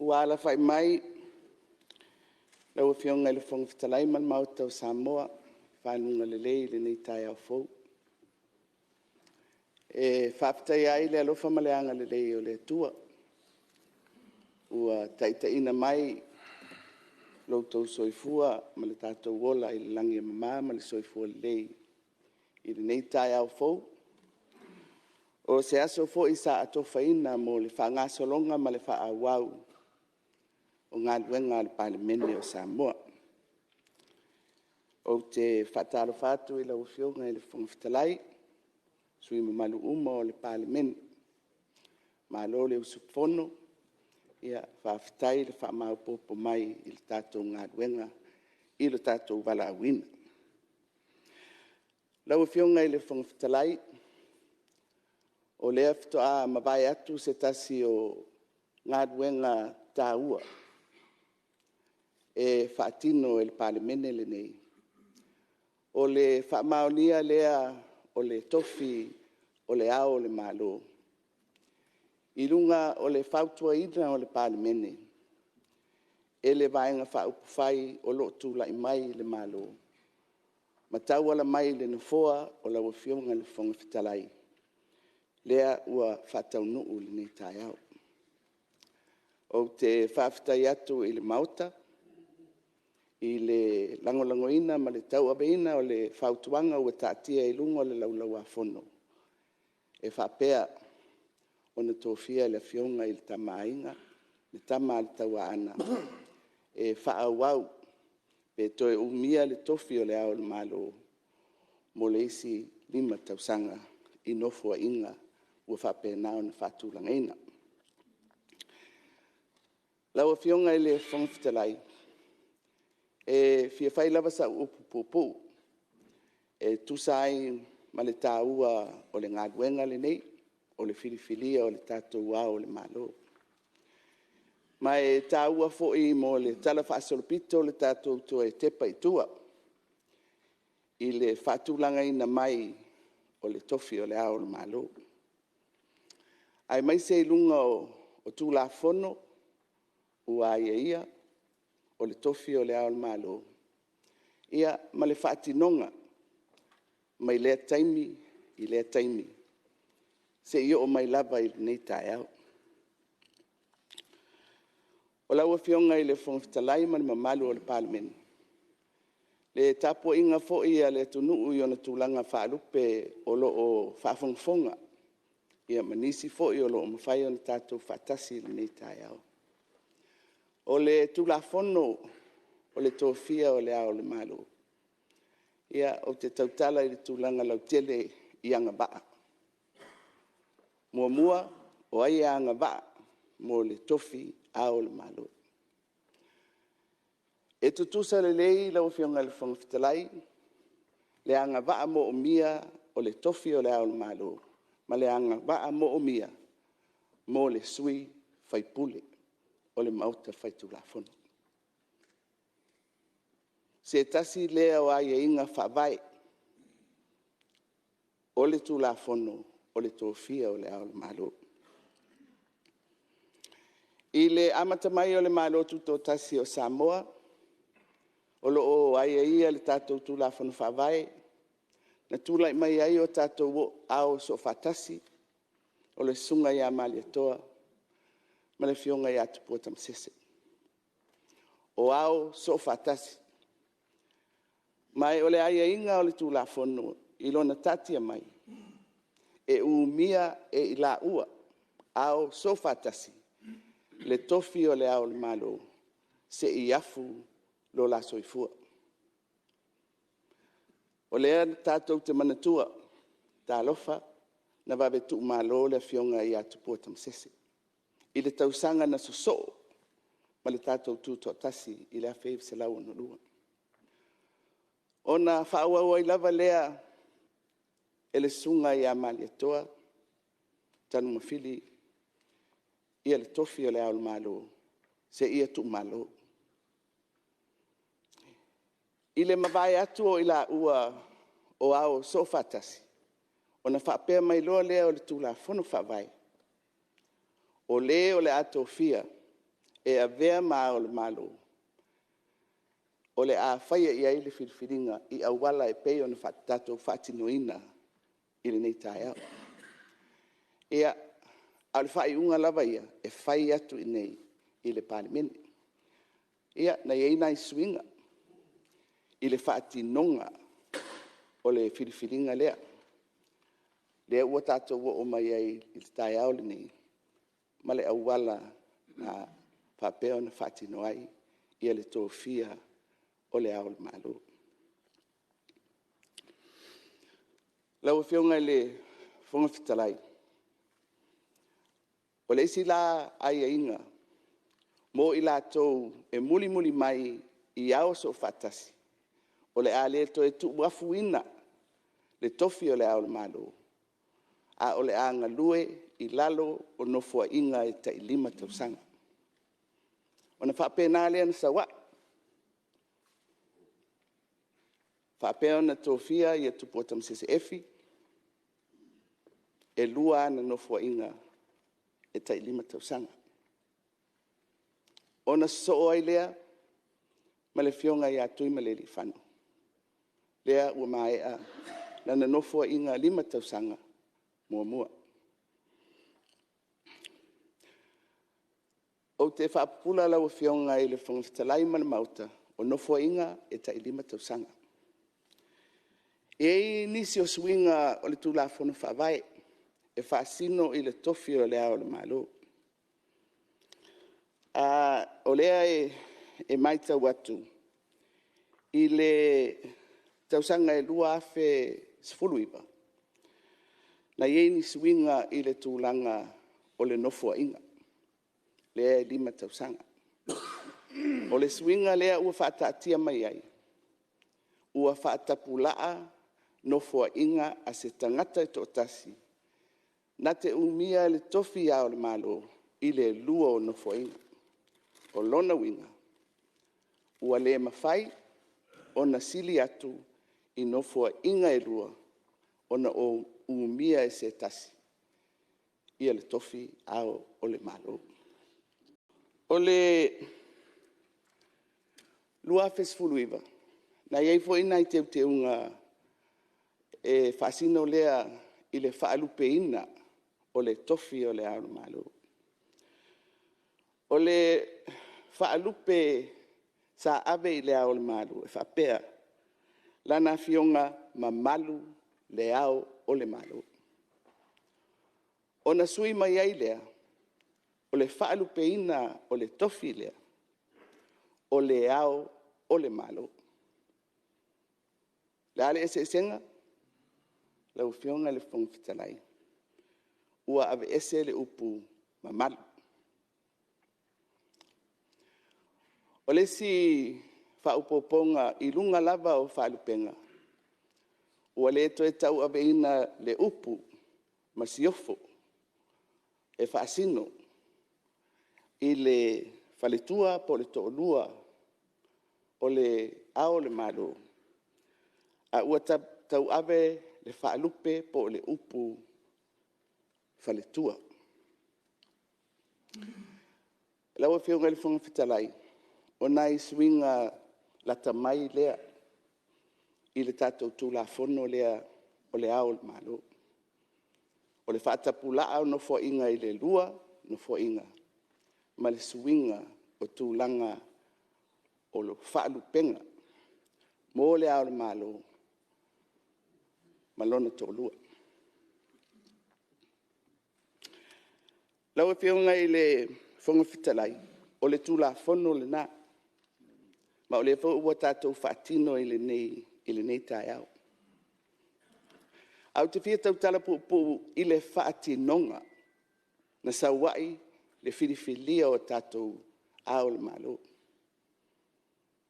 Ua alafai mai lau Afioga i le Fofoga Fetalai ma le Maota o Samoa i faguga lelei i lenei taeao fou. E faafetaia ai le alofa ma le agalelei o le Atua ua taitaiina mai lo outou soifua ma lo tatou ola i le lagi e mama ma le soifua lelei i lenei taeao fou. O se aso foi sa atofaina mo le faagasologa ma le faaauau o galuega a le Palemene o Samoa. Ou te faatalofa atu i lau Afioga i le Fofoga Fetalai, sui usufono mamalu uma o le Palemene, malo le usufono, faafetai le faamaopoopo mai i le tatou galuega i lo tatou valaauina. Lau Afioga i le Fofoga Fetalai, o lea faatoa mavae atu se tasi o galuega taua e faatino e le Palemene lenei, o le faamaonia lea o le Tofi o Le Ao o le Malo, i luga o le fautuaina o le Palemene e le Vaega Faaupufai o lo o tulai mai i le Malo ma tauala mai i le Nofoa o lau Afioga i le Fofoga Fetalai, lea ua faataunuu i lenei taeao. Ou te faafetai atu i le Maota i le lagolagoina ma le tauaveina o le fautuaga ua taatia i luga o le Laulau-a-Fono e faapea ona tofia le Afioga i le Tama a Aiga, le Tama a le Tauaana e faaauau pe toe umia le Tofi o Le Ao o le Malo mo le isi 5 tausaga i Nofoaiga ua faapena ona faatulagaina. Lau Afioga i le Fofoga Fetalai, e fia fai lava sau upu puupuu e tusa ai ma le taua o le galuega lenei, o le filifilia o le tatou Ao o le Malo. Ma e taua foi mo le talafaasolopito le tatou toe tepa i tua i le faatulagaina mai o le Tofi o Le Ao o le Malo, aemaise i luga o Tulafono ua aiaia o le Tofi o Le Ao o le Malo, ia ma le faatinoga mai lea taimi i lea taimi, seia oo mai lava i lenei taeao. Lau Afioga i le Fofoga Fetalai ma le mamalu o le Palemene, le tapuaiga foi a le atunuu i ona tulaga faalupe o lo o faafogafoga ma nisi foi o lo o mafai ona tatou faatasi i lenei taeao, o le Tulafono o le Tofia o Le Ao o le Malo, ia, ou te tautala i le tulaga lautele i agavaa. Muamua, o ai e agavaa mo le Tofi Ao o le Malo? E tutusa lelei lau Afioga i le Fofoga Fetalai le agavaa moomia o le Tofi o Le Ao o le Malo ma le agavaa moomia mo le sui usufono o le Maota Faitulafono. O se tasi lea o aiaiga faavae o le Tulafono o le Tofia o Le Ao o le Malo. I le amata mai o le Malo Tutoatasi o Samoa o lo o aiaia i le tatou Tulafono Faavae, na tulai mai ai o tatou Ao Soofaatasi, o le Susuga ia Malietoa ma le Afioga ia Tupua Tamasese, o Ao Soofaatasi. Ma o le aiaiga o le Tulafono i lona taatia mai, e umia e i laua, Ao Soofaatasi, le Tofi o Le Ao o le Malo seia afu lo la soifua. O lea tatou te manatua, talofa na vave tuumalo le Afioga ia Tupua Tamasese i le tausaga na sosoo ma le tatou Tutoatasi i le 1962. Ona faaauau ai lava lea e le Susuga ia Malietoa Tanumafili le Tofi o Le Ao o le Malo seia tuumalo. I le mavae atu o i laua o Ao Soofaatasi, ona faapea mai loa lea o le Tulafono Faavae, o le o le a tofia e avea ma Ao o le Malo, o le a faia i ai le filifiliga i auala e pei ona tatou faatinoina i lenei taeao. Ia, a o le faaiuga lava ia, e fai atu i inei i le Palemene. Ia, na i ai nai suiga i le faatinoga o le filifiliga lea, lea ua tatou oo mai ai i le taeao lenei ma le auala na faapea ona faatino ai le Tofia o Le Ao o le Malo. Lau Afioga i le Fofoga Fetalai, o le isi la aiaiga mo i latou e mulimuli mai i Ao Soofaatasi, o le a le toe tuuafuina le Tofi o Le Ao o le Malo, ae o le a galue i lalo o Nofoaiga e tai 5 tausaga. Ona faapena lea ona sau ai, faapea ona tofia Tupua Tamasese Efi, e 2 ana Nofoaiga e tai 5 tausaga. Ona sosoo ai lea ma le Afioga ia Tuimalealiifano, lea ua maea lana Nofoaiga 5 tausaga muamua. Ou te faapupula lau Afioga i le Fofoga Fetalai ma le Maota, o Nofoaiga e tai 5 tausaga. E i ai nisi o suiga o le Tulafono Faavae e faasino i le Tofi o Le Ao o le Malo. O lea e matau atu i le tausaga e 2019, na i ai ni suiga i le tulaga o le Nofoaiga lea e 5 tausaga. O le suiga lea ua faataatia mai ai, ua faatapulaa Nofoaiga a se tagata e toatasi na te umia le Tofi Ao o le Malo i le 2 o Nofoaiga. O lona uiga, ua le mafai ona sili atu i Nofoaiga e 2 ona umia e se tasi le Tofi Ao o le Malo. O le 2019, na i ai foi nai teuteuga e faasino lea i le faalupeina o le Tofi o Le Ao o le Malo. O le faalupe sa ave i Le Ao o le Malo e faapea; Lana Afioga Mamalu Le Ao o le Malo. Ona sui mai ai lea o le faalupeina o le Tofi lea, o Le Ao o le Malo. O le a le eseesega? Lau Afioga i le Fofoga Fetalai, ua aveese le upu mamalu. O le isi faaopoopoga i luga lava o faalupega, ua le toe tauaveina le upu Masiofo e faasino i le faletua po o le toalua o Le Ao o le Malo, a ua tauave le faalupe po o le upu faletua. Lau Afioga i le Fofoga Fetalai, o nai suiga lata mai lea i le tatou Tulafono lea o Le Ao o le Malo. O le faatapulaa o Nofoaiga i le 2 Nofoaiga ma le suiga o tulaga o faalupega mo Le Ao o le Malo ma lona Toalua. Lau Afioga i le Fofoga Fetalai, o le Tulafono lena, ma o lea foi ua tatou faatino i lenei taeao. Ae ou te fia tautala puupuu i le faatinoga na sau ai le filifilia o tatou Ao o le Malo.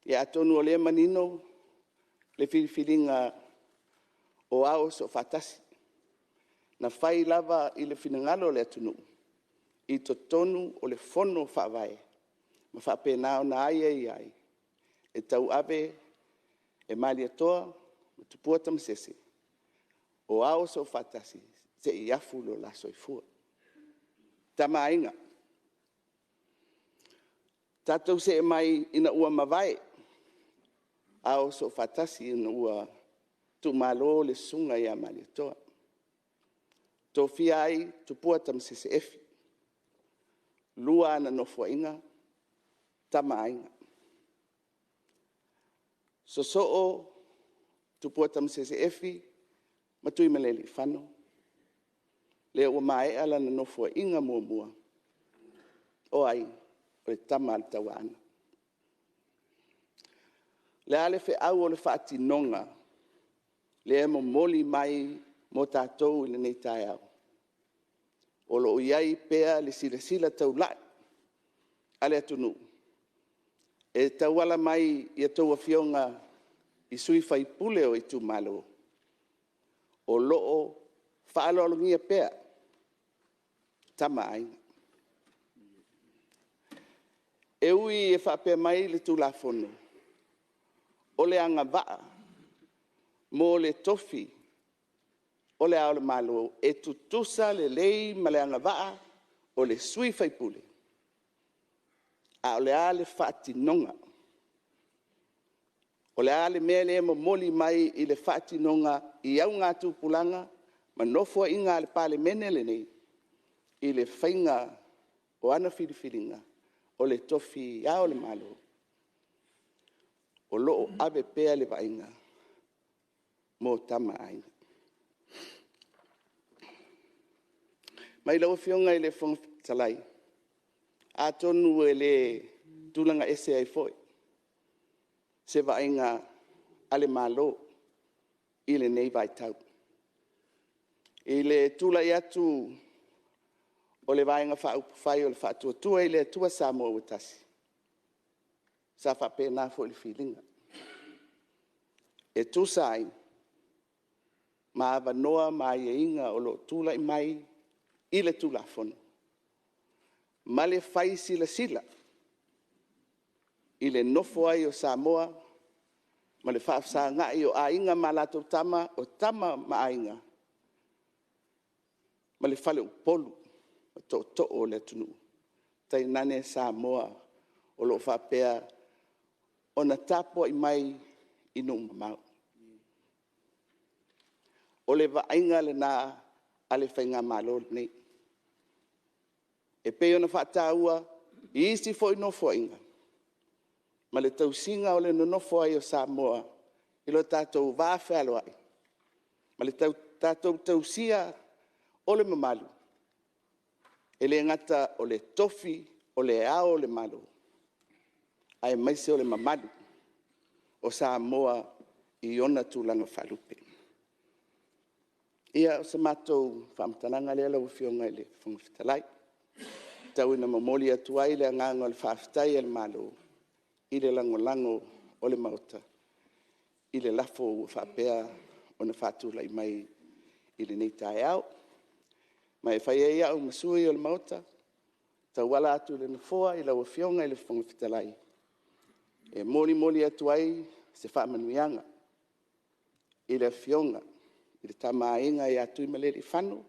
Ia atonu o lea e manino le filifiliga o Ao Soofaatasi, na fai lava i le finagalo o le atunuu i totonu o le Fono Faavae ma faapena ona aiaia ai, e tauave e Malietoa ma Tupua Tamasese o Ao Soofaatasi seia afu lo la soifua. Tama a Aiga. Tatou see mai ina ua mavae Ao Soofaatasi ina ua tuumalo le Susuga ia Malietoa, tofia ai Tupua Tamasese Efi, 2 ana Nofoaiga, Tama a Aiga. Sosoo Tupua Tamasese Efi ma Tuimalealiifano, lea ua maea lana Nofoaiga muamua, o ai? O le Tama a le Tauaana. O le a le feau o le faatinoga lea e momoli mai mo tatou i lenei taeao? O lo o i ai pea le silasila taulai a le atunuu e tauala mai i a outou Afioga i sui usufono o itumalo, o lo o faaaloalogia pea Tama a Aiga. E ui e faapea mai le Tulafono, o le agavaa mo le Tofi o Le Ao o le Malo, e tutusa lelei ma le agavaa o le sui usufono, a o le a le faatinoga? O le a le mea lea e momoli mai i le faatinoga i augatupulaga ma Nofoaiga a le Palemene lenei i le faiga o ana filifiliga o le Tofi Ao o Le Malo? O lo o ave pea le vaaiga mo Tama a Aiga. Ma lau Afioga i le Fofoga Fetalai, atonu e le tulaga ese ai foi se vaaiga a le Malo i lenei vaitau. I le tulai atu o le Vaega Faaupufai o le Faatuatua i le Atua Samoa ua Tasi, sa faapena foi le filiga, e tusa ai ma avanoa ma aiaiga o lo o tulai mai i le Tulafono ma le fai silasila i le nofo ai o Samoa ma le faafesagai o Aiga ma latou Tama, o Tama ma Aiga, ma le faleupolu o tootoo o le atunuu, tainane Samoa o lo o faapea ona tapuai mai i nuu mamao. O le vaaiga lena a le faigamalo lenei, e pei ona faataua i isi foi Nofoaiga ma le tausiga o le nonofo ai o Samoa i lo tatou vafealoai ma le tatou tausia o le mamalu, e le gata o le Tofi o Le Ao o le Malo, aemaise o le mamalu o Samoa i ona tulaga faalupe. Ia, o se matou faamatalaga lea lau Afioga i le Fofoga Fetalai, tau ina momoli atu ai le agaga o le faafetai a le Malo i le lagolago o le Maota i le lafo ua faapea ona faatulai mai i lenei taeao. Ma e fai ai au ma sui o le Maota e tauala atu i le Nofoa i lau Afioga i le Fofoga Fetalai, e molimoli atu ai se faamanuiaga i le Afioga i le Tama a Aiga ia Tuimalealiifano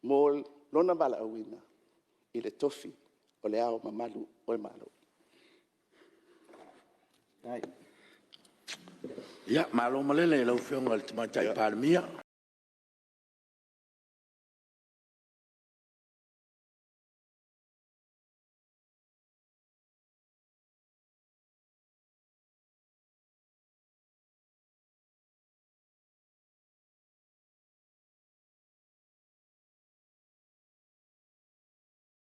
mo lona valaauina i le Tofi o Le Ao Mamalu o le Malo. Malo malele i lau Afioga i le Tamaitai Palemia.